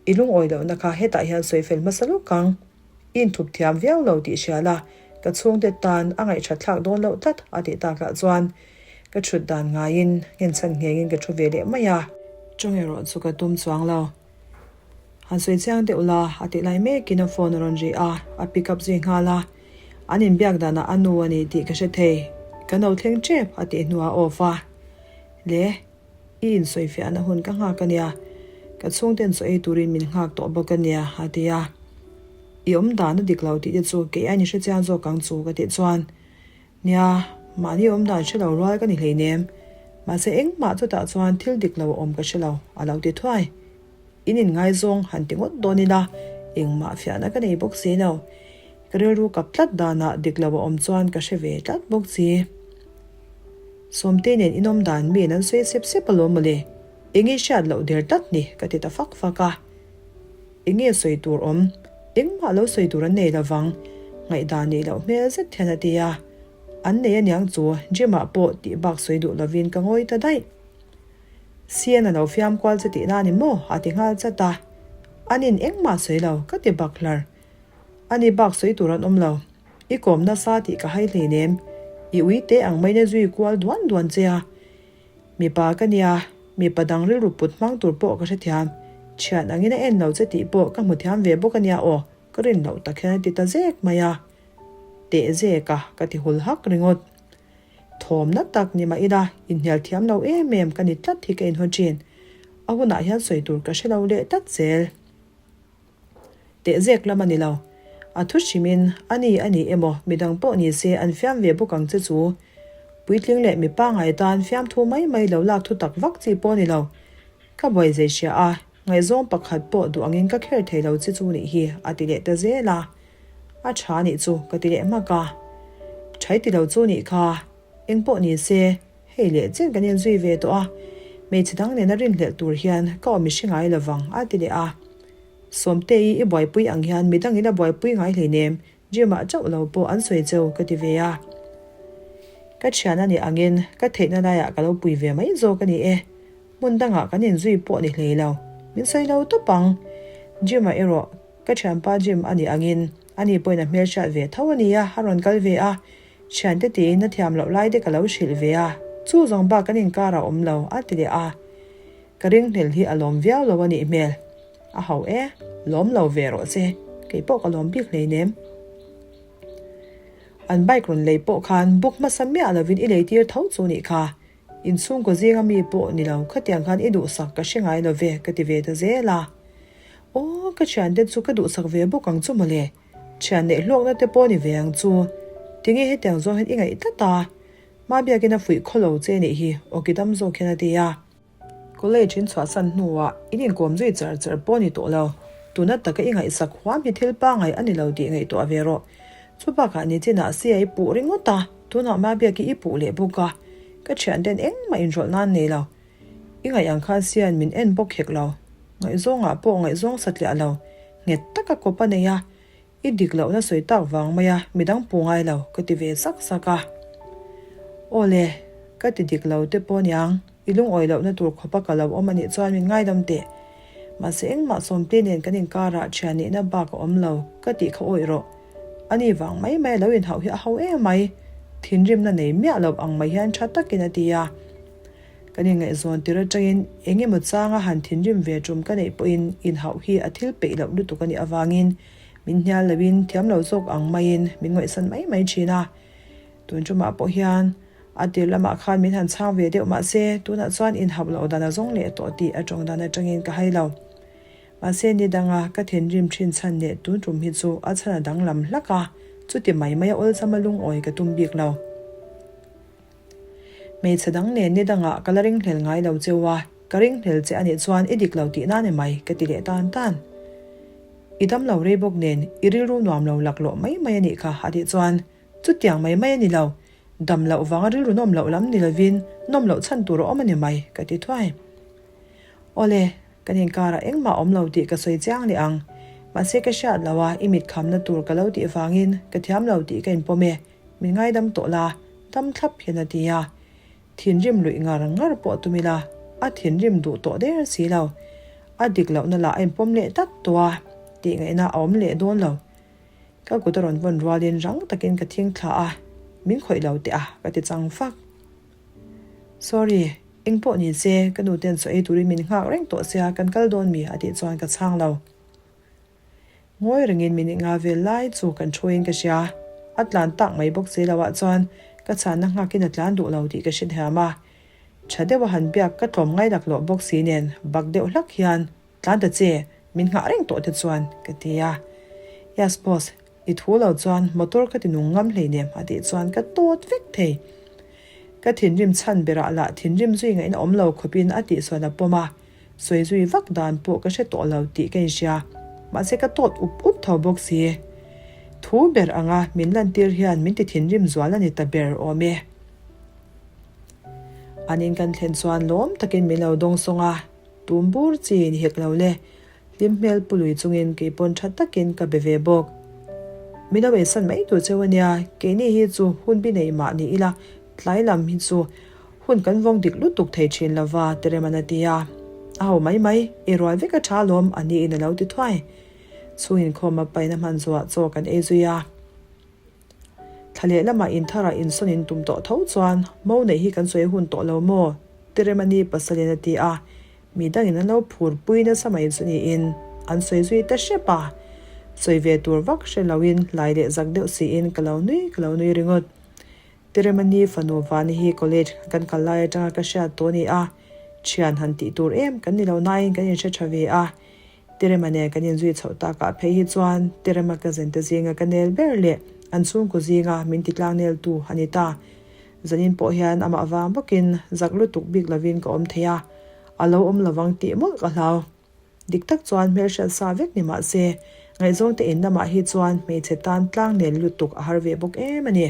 I lungawi lohna kha hetah hian sawi fel hmasa lawk ang. I inthup thiam viau lo tih hria la, ka chhungte tan a ngaihṭhat thlak dawn loh tlat a tih takah chuan ka ṭhut dan ngaiin nghenchhan nghengin ka ṭhu ve leh mai a. Ṭawng erawh chu ka tum chuang lo. Han sawi chiang deuh la a tih lai mekin a phone a rawn ri a, a pick up zui nghal a. An inbiak danah a nu a ni tih ka hre thei. Ka no thleng ṭep a tih hnuah a off a. Le. I insawifiahna hun ka nghak a nia, ka chhungten chaw ei turin min nghak tawh bawk a nia, a ti a. I awm dan a dik lo tih te chu kei ain i hre chiang zawk ang chu ka tih chuan, Nia, mahni awm dan hre lo rual ka ni hleinem, mahse engmah chutah chuan thil dik lo a awm ka hre lo, a lo ti thuai. In inngaizawng han ti ngawt dawn ila, engmah fiahna ka nei bawk si lo. Ka rilru kap tlat danah dik lo a awm chuan ka hre ve tlat bawk si. Sawmte nen inawm dan miin an sawi sep sep alawm mawle, eng i hriat loh der tlat ni ka ti ta fak fak a. Eng nge sawi tur awm? Engmah lo sawi tur an nei lovang, ngaihdan neih loh hmel zet hian a ti a. An nei aniang chu Jim ah pawh tih bak sawi duh lovin ka ngawi ta daih. Sian a lo fiam kual che tihna a ni maw? a ti nghal chat a. Anin engmah sawi lo, ka ti bak hlar. Ani bak sawi tur an awm lo. I kawm nasa tih ka hai hleinem. I ui te ang mai na zui kual duan duan che a. Mipa ka nia, mipa dang rilru put hmang tur pawh ka hrethiam. Thian angin a en lo che tih pawh ka hmu thiam ve bawk a nia aw, ka rin loh tak hian a ti ta zek mai a. Teh zek a, ka ti hul hak ringawt. Thawmna tak ni mah ila, inhnial thiam lo em em ka ni tlat hi ka inhaw thin. A hunah hian sawi tur ka hre lo leh tlat zel. Teh zek lam a ni lo. A thu hrimin, a ni a ni emaw, midang pawh ni se an fiam ve bawk ang che chu. Puitling leh mi pangngai tan fiamthu mai mai lo lak thu tak vak chi pawh a ni lo. Ka buai zei hria a, ngaihzawng pakhat pawh duh angin ka kher thei lo che chu nih hi, a ti leh ta zel a. A tha nih chu ka ti leh hmak a. Thai ti lo chu nih kha, eng pawh ni se, hei leh chen kan inzui ve tawh a, hmeichhe dang nena rinhlelh tur hian ka awm i hre ngai lo vang a ti leh a. Sawmtei i buaipui ang hian midang ila buaipui ngai hleinem, gym ah chauh lo pawh an sawi cheu ka ti ve a. Ka thian a nih angin ka theihna laiah ka lo pui ve mai zawk a ni e. Hmun dangah kan inzui pawh ni hlei lo, min sawi lo tawp ang. Gym ah erawh Ka thianpa Jim a nih angin ani pawhin a hmelhriat ve tho a nia, a rawn kal ve a, thiante tiin a thiam loh lai te ka lo hrilh ve a, chu zawng bak kan inkar a awm lo, a ti leh a. Ka ringhlel hi a lawm viau lo a nih hmel. A ho e, lawm lo ve rawh se, kei pawh ka lawm bik hleinem. An bike rawn lei pawh khan book hmasa miah lovin i lei tir tho chu nih kha, Inchhungkaw zinga mi pawh ni lo, khatiang khan i duhsak ka hre ngai lo ve, ka ti ve ta zel a. Aw, ka thiante chu ka duhsak ve bawk ang chu mawle. Thian neih hlawkna te pawh ni ve ang chu. Tinge hetiang zawng hian i ngaih tlat a? Hma biakin a fuih khaw lo che nih hi, awki dam zawk hian a ti a. College in chhuahsan hnuah in inkawm zui char char pawh ni tawh lo. Tuna taka i ngaihsak huam hi thil pangngai a ni lo tih ngaihtuah ve rawh. Chu bakah nichinah sia i puh ringawt a, tunah Mabiaki i puh leh bawk a. Ka thianten engmah inrawlh nan nei lo. I ngaih ang khan sian min en bawk hek lo. Ngaihzawngah pawh ngaihzawng satliah lo, nghet taka kawp a nei a. I dik lohna sawi tak vang mai a, midang pu ngai lo, ka ti ve sak sak a. Aw le, ka ti dik lo te pawh niang, i lungawi lohna tur khawpa ka lo awm a nih chuan min ngaidam teh. Mahse engmah Sawmte nen kan inkarah thian nihna bak a awm lo, ka tih kha awih rawh. Ani vang mai mai a lo inhauh hi a ho em mai, thinrimna nei miah lo ang mai hian tha takin a ti a. Kan inngaihzawn tir atangin eng emaw changa han thinrim ve tum ka neih pawhin inhauh hi a thil peih loh lutuk a nih avangin min hnial loin thiam lo zawk ang maiin min ngaihsan mai mai thin a. Tun tumah pawh hian a tir lamah khan min han chhang ve deuh mahse tunah chuan inhauh loh dan a zawng leh tawh tih a tawng dan atangin ka hai lo. Mahse ni danga ka thinrim thin chhan leh tun tum hi chu a chhan a danglam hlak a, chuti mai mai a awlsam a lungawi ka tum bik lo. Hmeichhe dang nen ni dangah ka la ringhlel ngai lo cheu a, ka ringhlel che anih chuan i dik lo tihna ni mai ka ti leh tan tan. I dam lo rei bawk nen i rilru nuam lo laklawh mai mai anih kha a tih chuan chutiang mai mai a ni lo, dam loh vanga rilru nawm loh lam ni lovin nawm loh chhan tur a awm a ni mai ka ti thuai. Awle, kan inkarah engmah awm lo tih ka sawi chiang leh ang, mahse ka hriat lo a i mit khamna tur ka lo tih vangin ka thiam lo tih ka inpawm e. Min ngaidam tawh la, dam thlap hian a ti a. Thinrim luih ngar ngar pawh tum ila, a thinrim duh tawh der si lo. A dik lohna lah a inpawm leh tak tawh a, tih ngaihna a awm leh dawn lo. Ka kut a rawn vawn rualin rang takin ka thing thla a, min khawih lo teh a, ka ti chang fak. Sorry, eng pawh ni se, ka nu ten chaw ei turin min nghak reng tawh sia, kan kal dawn mi? a tih chuan ka chhang lo. Ngawi rengin min inga vel lai chu kan thuin ka hria. A tlan tak mai bawk si loah chuan ka chhanna nghakin a tlan duh lo tih ka hre thiam a. Tha deuha han biak ka tlawm ngai laklawh bawk si nen bak deuh hlak hian tlan ta che, min nghah reng tawh te chuan ka ti a. Yes boss, i thu lo chuan motor ka ti nung ngam hleinem a tih chuan ka tawt vek thei. Ka thinrim chhan berah lah thinrim zui ngaihna awm lo khawpin a tihsual a pawm a. Sawi zui vak dan pawh ka hre tawh lo tih ka inhria. Mahse ka tawt up up tho bawk si. Thu ber anga min lantir hian min ti thinrim zual a ni ta ber awm e. An in kan thlen chuan lawm takin min lo dawng sawng a, tum bur chi ni hek lo le. Hlim hmel pu lui chungin kei pawn tha takin ka be ve bawk. Min lo eisan mai tur cheu ania, keini hi chu hun bi nei mah ni ila tlai lam hi chu hun kan vawng dik lutuk thei thin lova Tereman a ti a. A ho mai mai, i rual vek a tha alawm a niin a lo ti thuai. Chhung inkhawm a paina hman zuah chaw kan ei zui a. Thla leh lamah intharah insawn in tum tawh tho chuan mo neih hi kan sawi hun tawh lo maw? Teremani pasalin a ti a, mi dangin an lo phur pui nasa mai chu niin an sawi zui ta hrep a. Sawi ve tur vak hre loin hlai leh zak deuh siin ka lo nui ka lo nui ringawt. Teremani fanu Vani hi college kan kal lai atanga ka hriat tawh a ni a, thian han tih tur em kan ni lo nain kan inhre tha ve a, Terema nen kan inzui chhoh takah phei hi chuan Terema cousin te zinga ka nel ber leh an chhungkaw zinga min ti tlang neltu a ni ta. Zanin pawh hian amah vang bawkin zak lutuk bik lovin ka awm thei a, a lo awm lovang tih mawlh ka hlau. Dik tak chuan hmelhriat sa vek ni mah se, ngaihzawng te in lamah hi chuan hmeichhe tan tlang nel lutuk a har ve bawk em a ni.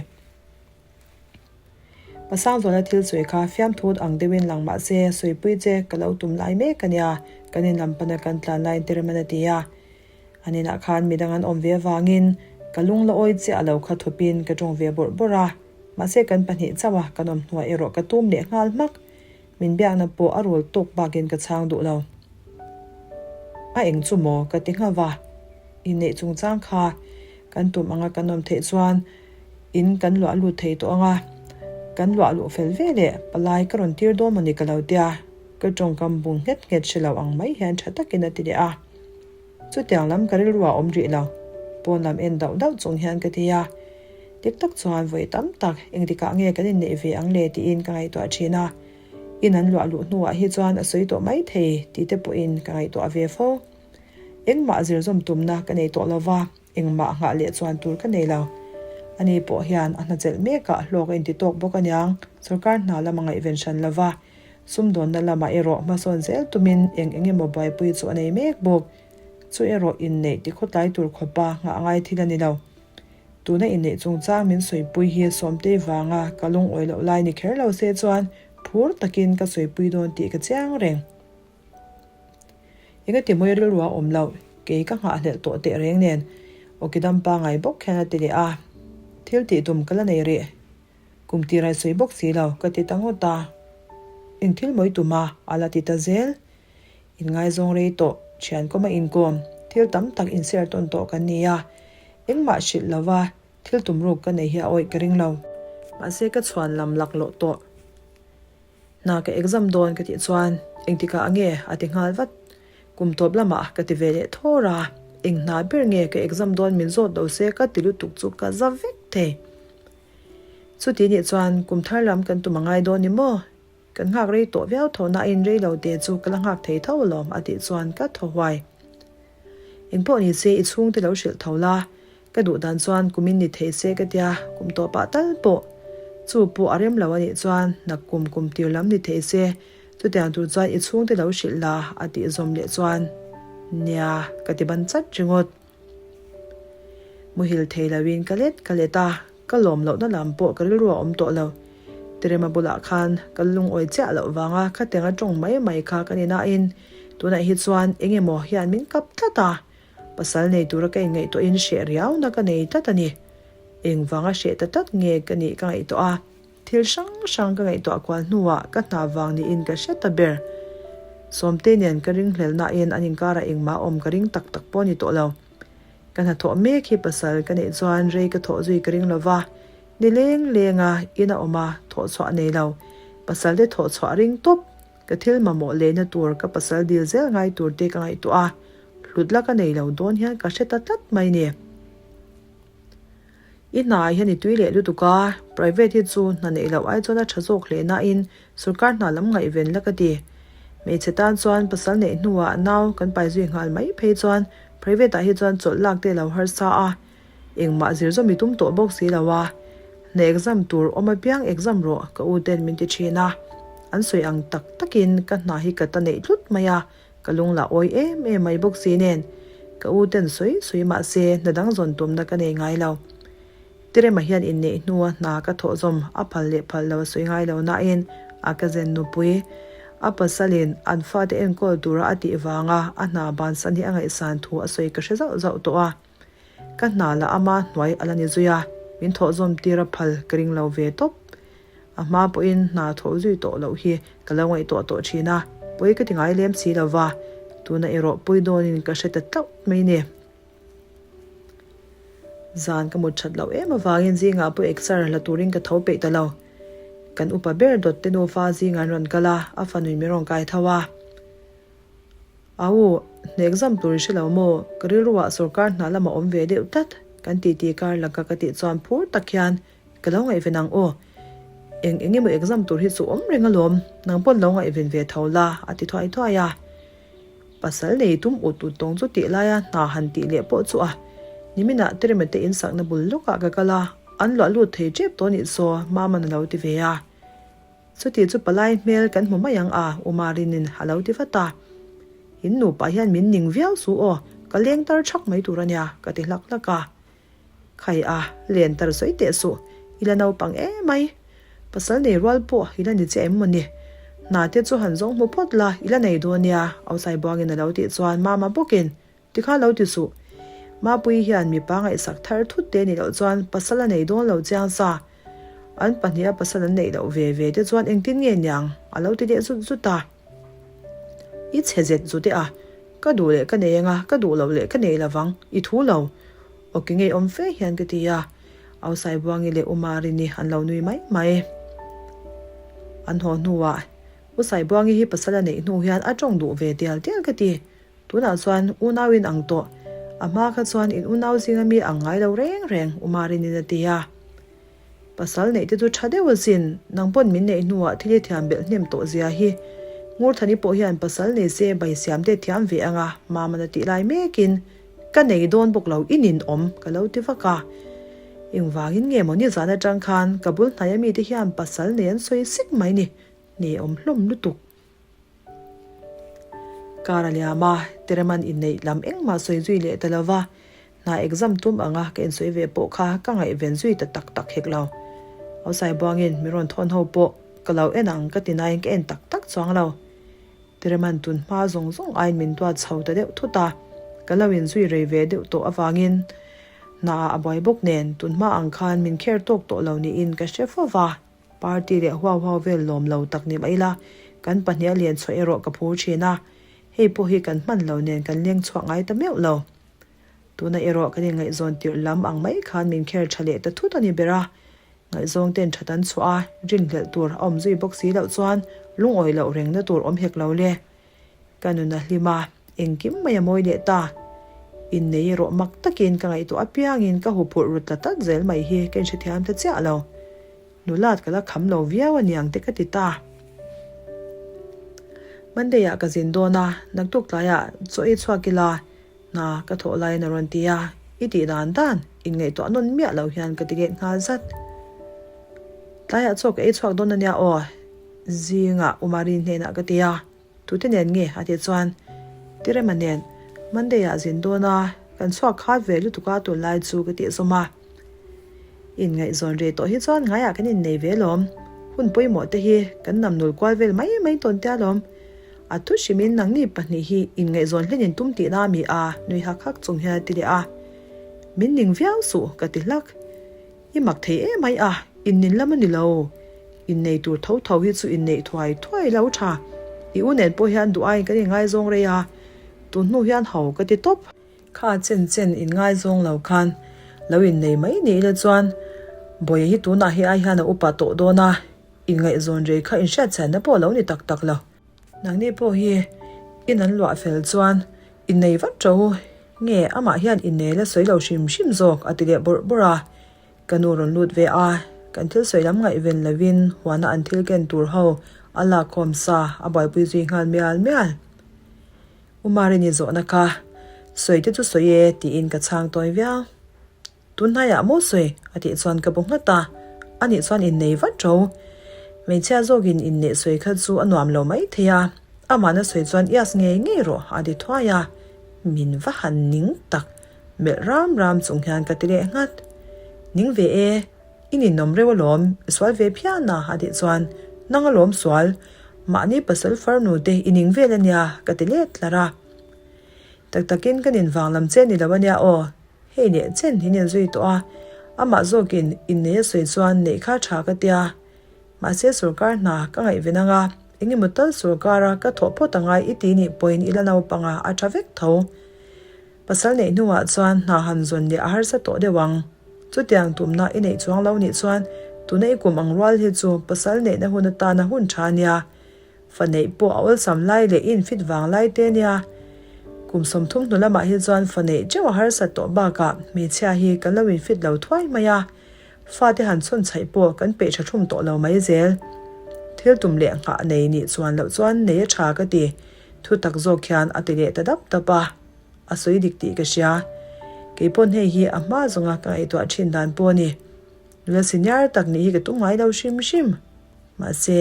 Pasangzuala thil sawi kha fiamthut ang deuhin lang mah se, sawipui che ka lo tum lai mek a nia, kan in lam pana kan tlan laiin Tereman a ti a. An inah khan midang an awm ve avangin ka lung la awi chiah lo kha thawpin ka tawng ve bawrh bawrh a, mahse kan pahnih chauh a kan awm hnuah erawh ka tum leh nghal hmak. Min biakna pawh a rawl tawk bakin ka chhang duh lo. A eng chu maw ka ti nghauh va, inneih chungchang kha kan tum anga kan awm theih chuan In kan luah lut thei tawh ang a, kan luah luh fel ve leh palai ka rawn tir dawn mawni ka lo tia, ka tawngkam bung nghet nghet hre lo ang mai hian tha takin a ti leh a. Chutiang lam ka rilru ah awm rih lo, pawn lam en dauh dauh chung hian ka ti a. Dik tak chuan vawi tam tak engtikah nge kan inneih ve ang le tiin ka ngaihtuah thin a, in an luah luh hnuah hi chuan a sawi tawh mai thei tih te pawhin ka ngaihtuah ve fo. Engmah zirzawm tumna ka nei tawh lo va. Engmah nghah leh chuan tur ka nei lo. Ani pawh hian a hna chelh mekah hlawk a inti tawk bawk aniang, sorkar hna lam a ngaihven hran lo va, sumdawnna lamah erawh hmasawn zel tumin eng eng emaw buaipui chu a nei mek bawk. Chu erawh inneih ti khawtlai tur khawpa nghah ngai thil a ni lo. Tuna inneih chungchang min sawipui hi Sawmtei vanga ka lungawi loh lai ni kher lo se chuan phur takin ka sawipui dawn tih ka chiang reng. Engati mawi rilru a awm loh, kei ka nghahhlelh tawh teh reng nen awki dam pangai bawk hian a ti leh a, thil tih tum ka la nei rih, kum tir ai sawi bawk si lo ka ti ta ngawt a, eng thil mawi tum a a la ti ta zel, inngaizawng rei tawh, thian kawm a inkawm, thil tam tak inshare tawn tawh kan ni a, engmah hrilh lova thil tum ruk ka nei hi a awih ka ring lo. Mahse ka chhuan lam laklawh tawh. Hna ka exam dawn ka tih chuan engtikah nge a ti nghal vat. Kum tawp lamah ka ti ve leh thawr a, eng hna ber nge ka exam dawn min zawt lo se ka ti lutuk chu ka za vek thei. Chuti nih chuan kum thar lam kan tum a ngai dawn ni maw? Kan nghak rei tawh viau tho nain rei lo te chu ka la nghak thei tho alawm a tih chuan ka thaw huai. Engpawh ni se i chhungte lo hrilh tho la, Ka duh dan chuan kum in ni thei se ka tia, kum tawh pah tal pawh. Chu pawh a rem lo a nih chuan nak kum kum tir lam ni thei se, chutiang tur chuan i chhungte lo hrilh la a tih zawm leh chuan nia ka ti ban chat ringawt. Muhil thei loin ka let ka let a, ka lawm lohna lam pawh ka rilru a awm tawh lo. Tirema bulah khan ka lungawi chiah loh vanga khatianga tawng mai mai kha ka ni nain tunah hi chuan eng emaw hian min kap tlat a, Pasal nei tura ka inngaihtuahin hreh riauna ka nei tlat a ni. Engvanga hreh ta tlat nge ka nih ka ngaihtuah a, thil hrang hrang ka ngaihtuah kual hnuah ka hna vang niin ka hre ta ber. Sawmte nen ka ringhlel nain an inkarah engmah awm ka ring tak tak pawh a ni tawh lo. Ka hnathawh mek hi pasal ka neih chuan rei ka thawh zui ka ring lo va, ni leng lenga in a awm a, thawhchhuah a nei lo. Pasal te thawhchhuah a ring tawp. Ka thil mamawh lehna tur ka pasal dil zel ngai tur te ka ngaihtuah a, hlut la ka nei lo dawn hian ka hre ta tlat mai ni. I hna ah hian i tui leh lutuk a, private hi chu hna neih loh ai chuan a tha zawk hle nain sorkar hna lam ngaihven la ka ti. Hmeichhe tan chuan pasal neih hnuah nau kan pai zui nghal mai phei chuan private ah hi chuan chawlh lak te lo harsa a, Engmah zir zawm i tum tawh bawk si lo a, hna exam tur awm apiang exam rawh ka u ten min ti thin a, an sawi ang tak takin ka hna hi ka ta neih tlut mai a, ka lung lah awi em em mai bawk si nen ka u ten sawi sawi mah se hna dang zawn tumna ka nei ngai lo. Tirema hian inneih hnua hna ka thawh zawm a phal leh phal lo a sawi ngai lo nain a ka zen nupui. A pasalin an fate enkawl tura a tih vanga a hna bansan hi a ngaihsan thu a sawi ka hre zauh zauh tawh a. Ka hna lah ama hnuai a la ni zui a, min thawh zawm tir a phal ka ring lo ve tawp. A hma pawhin hna thawh zui tawh loh hi ka lo ngaihtuah tawh thin a, pawi ka ti ngai lem si lo va, tuna erawh pawi dawnin ka hre ta tlauh mai ni. Zan ka mut that loh em avangin zingah pawh exer la turin ka tho peih ta lo. Kan upa ber dawt te nufa zingah an rawn kal a, a fanuin min rawn kai tho a. Au, hnek zam tur i hre lo maw? Ka rilruah sorkar hna lam a awm ve deuh tlat, kan titi kar laka ka tih chuan phur tak hian ka lo ngaihven ang aw. Eng eng emaw exam tur hi chu awm reng alawm, nang pawn lo ngaihven ve tho la, a ti thuai thuai a. Pasal nei tum ut ut tawng chu tih laia hna han tih leh pawh chu a. Niminah Teremate in sakna bul lawkah ka kal a, an luah lut thei tep tawh nih saw Mama'n a lo ti ve a. Chuti chu palai hmel kan hmu mai ang a, Umarinin a lo ti vat a. In nupa hian min ning viau su aw, ka leng tar thak mai tur a nia, ka ti hlak hlak a. Khai a, len tar sawi teh suh, i la naupang emai. Pasal nei rual pawh i la ni che em maw ni? Hna te chu han zawng hmu phawt la, i la nei dawn nia, Ausai buangin a lo tih chuan Mama bawkin Tikha lo ti suh. Mapuii hian mipa ngaihsak thar thut te nih loh chuan pasal a nei dawn lo chiang sa. An pahniha pasal an neih loh ve ve te chuan engtin nge niang? A lo ti leh zut zut a. I chhe zet zut e a, ka duh leh ka nei anga ka duh loh leh ka nei lovang, i thu lo. Awki ngeiawm fe hian ka ti a. Ausaibuangi leh Umarini an lo nui mai mai. An haw hnuah Usaibuangi hi pasal a neih hnu hian a tawng duh ve tial tial ka ti. Tunah chuan unau in ang tawh. A hma kha chuan in unau zinga mi ang ngai lo reng reng, Umarinin a ti a. Pasal neih te chu tha deuh asin, nang pawn min neih hnuah thil i thiam belh hnem tawh zia hi. Ngurthani pawh hian pasal nei se bai siam te thiam ve anga Maman a tih lai mekin, Ka nei dawn bawk lo i nin awm, ka lo ti vak a. Engvangin nge maw nizan atang khan ka bul hnaia mite hian pasal nei an sawi sek mai ni, hne awm hlawm lutuk. Kar a liam a, Tereman inneih lam engmah sawi zui leh ta lo va, hna exam tum anga ka insawi ve pawh kha ka ngaihven zui ta tak tak hek lo. Ausai buangin mi rawn thawn ho pawh ka lo en ang ka ti nain ka en tak tak chuang lo. Tereman tun hma zawng zawng aiin min duat chho ta deuh thut a, ka lo inzui rei ve deuh tawh avangin hna a buai bawk nen tun hma ang khan min kher tawk tawh lo niin ka hre fo va. Party leh huau huau vel lawm lo tak ni mah ila, kan pahniha lian chhuah erawh ka phur thin a, hei pawh hi kan hman lo nen kan leng chhuak ngai ta meuh lo. Tuna erawh kan inngaihzawn tirh lam ang mai khan min kher tha leh ta thut a ni ber a, ngaihzawng ten that an chhuah a, rinhlelh tur a awm zui bawk si loh chuan lungawi loh rengna tur awm hek lo le. Ka nun a hlim a, engkim mai a mawi leh ta. Innei erawh mak takin ka ngaihtuah apiangin ka huphurh rut tla tak zel mai hi ka inhrethiam ta chiah lo. Nulat ka la kham lo viau a niang te ka ti ta. Monday ah ka zin dawn a, naktuk tlaiah chaw ei chhuak ila hna ka thawh laiin a rawn ti a, i tih dan dan inngaihtuah nawn miah lo hian ka ti let nghal zat. Tlaiah chaw ka ei chhuak dawn a nia aw, zingah Umarin hnenah ka ti a. Tute nen nge? a tih chuan Tirema nen Monday ah zin dawn a, kan chhuak khat ve lutuk a tunlai chu ka tih zawm a. Inngaihzawn rei tawh hi chuan ngaiah kan innei ve lawm. Hun pawimawh te hi kan nam nul kual vel mai mai tawn tia lawm. A thu hrimin nangni pahnih hi inngaihzawn hlen in tum tihna a mi a, nui hak hak chung hian a ti leh a. Min ning viau suh ka ti hlak. I mak thei em ai a, innin lam a ni lo. Innei tur tho tho hi chu inneih thuai thuai lo tha. I u nen pawh hian duh aiin kan inngaizawng rei a, tun hnu hian ho ka ti tawp. Kha chen chen inngaizawng lo khan lo innei mai ni ila chuan Bawiha hi tunah hi ai hian a upa tawh dawn a, inngaihzawn rei kha inhriatchhiatna pawh a lo ni tak tak lo. Nangni pawh hi in an luah fel chuan innei vat ṭo u. Nge amah hian innei la sawi lo hrim hrim zawk a ti leh bawrh bawrh a. Ka nu rawn lut ve a, kan thil sawi lam ngaihven lovin huana an thil ken tur ho a lakkhawm sa a buaipui zui nghal mial mial. U Marini zawhna kha sawi te chu sawi e tiin ka chhang tawi viau. Tunhnaiah maw sawi? a tih chuan ka bu nghat a, anih chuan innei vat ṭo. Hmeichhia zawkin inneih sawi kha chu a nuam lo mai thei a, amahna sawi chuan ias ngei ngei rawh a ti thuai a, min va han ning tak melh ram ram chung hian ka ti leh nghat. Ning ve e, i ninawm reuh alawm, i sual ve phian a a tih chuan nang alawm sual. Mahni pasal farnu te i ning vel ania ka ti let tlar a. Tak takin ka nin vang lam che ni lo ania aw. Hei leh chen in inzui tawh a, amah zawkin innei a sawi chuan neih kha tha ka tia. Mahse sorkar hna ka ngaihven anga engemaw tal sorkara ka thawh phawt angai i ti nih pawhin i la naupang a, a tha vek tho. Pasal neih hnuah chuan hna han zawn leh a harsa tawh deuh ang. Chutiang tumna i neih chuang lo nih chuan tuna i kum ang rual hi chu pasal neihna hun atana hun tha ania. Fa neih pawh a awlsam lai leh i infit vang lai te ania. Kum 30 hnu lamah hi chuan fa neih teuh a harsat tawh bakah hmeichhia hi kan lo infit lo thuai mai a. Fate han chhawn chhaih pawh kan peih tha thum tawh lo mai zel. Thil tum leh nghah nei nih chuan loh chuan nei a tha ka ti. Thu tak zawk hian a ti leh ta dap dap a. A sawi dik tih ka hria. Kei pawn hei hi a hma zawnga ka ngaihtuah thin dan pawh a ni. Nula senior tak nih hi ka tum ngai lo hrim hrim. Mahse,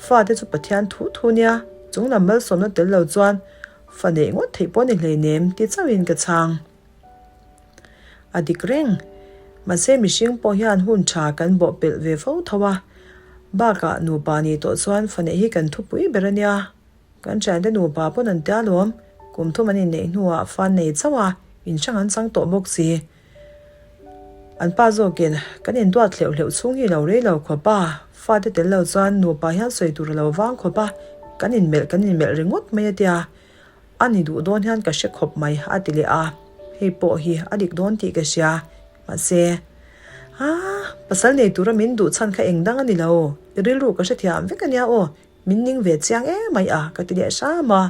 fate chu Pathian thu thu nia, chung lam malsawmna tel lo chuan fa neih ngawt theih pawh ni hleinem ti chauhin ka chhang. A dik reng. Mahse mihring pawh hian hun tha kan bawh pelh ve fo tho a. Bakah nupa nih tawh chuan fa neih hi kan thupui ber a nia. Kan thiante nupa pawn an tia lawm. Kum thum an inneih hnuah fa an nei chauh a, in hrang an chang tawh bawk si. An pa zawkin kan induat hleuh hleuh chhung hi lo rei lo khawp a, fate tel lo chuan nupa hian sawi tur a lo vang khawp a, kan inmelh kan inmelh ringawt mai a tia. A ni duh dawn hian ka hre khawp mai a ti leh a, hei pawh hi a dik dawn tih ka hria. Mahse, Aa, pasal nei tura min duh chhan kha eng dang a ni lo, i rilru ka hrethiam vek a nia aw, min ning ve chiang em mai a ka ti leh hram a.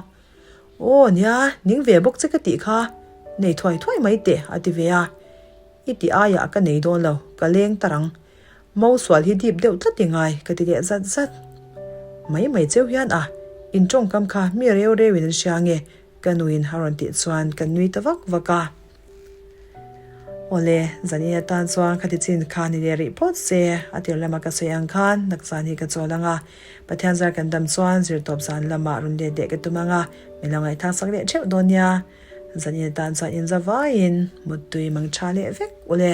Aw nia, ning ve bawk che ka tih kha, nei thuai thuai mai teh a ti ve a. I tih aiah ka nei dawn lo, ka leng tar ang. Mo sual hi dip deuh tlat i ngai ka ti leh zat zat. Mai mai cheu hian a, in tawngkam kha mi reu reu in an hria nge ka nuin a rawn tih chuan kan nui ta vak vak a. Awle, zanin atan chuan khati chin kha ni leh rih phawt se, a tir lama ka sawi ang khan nakzan hi ka chawl ang a, Pathian zar kan dam chuan zirtawp zan lamah rawn let leh ka tum ang a, min lo ngaihthlak sak leh theuh dawn nia. Zanin atan chuan inza vaiin muttui mang tha leh vek ule.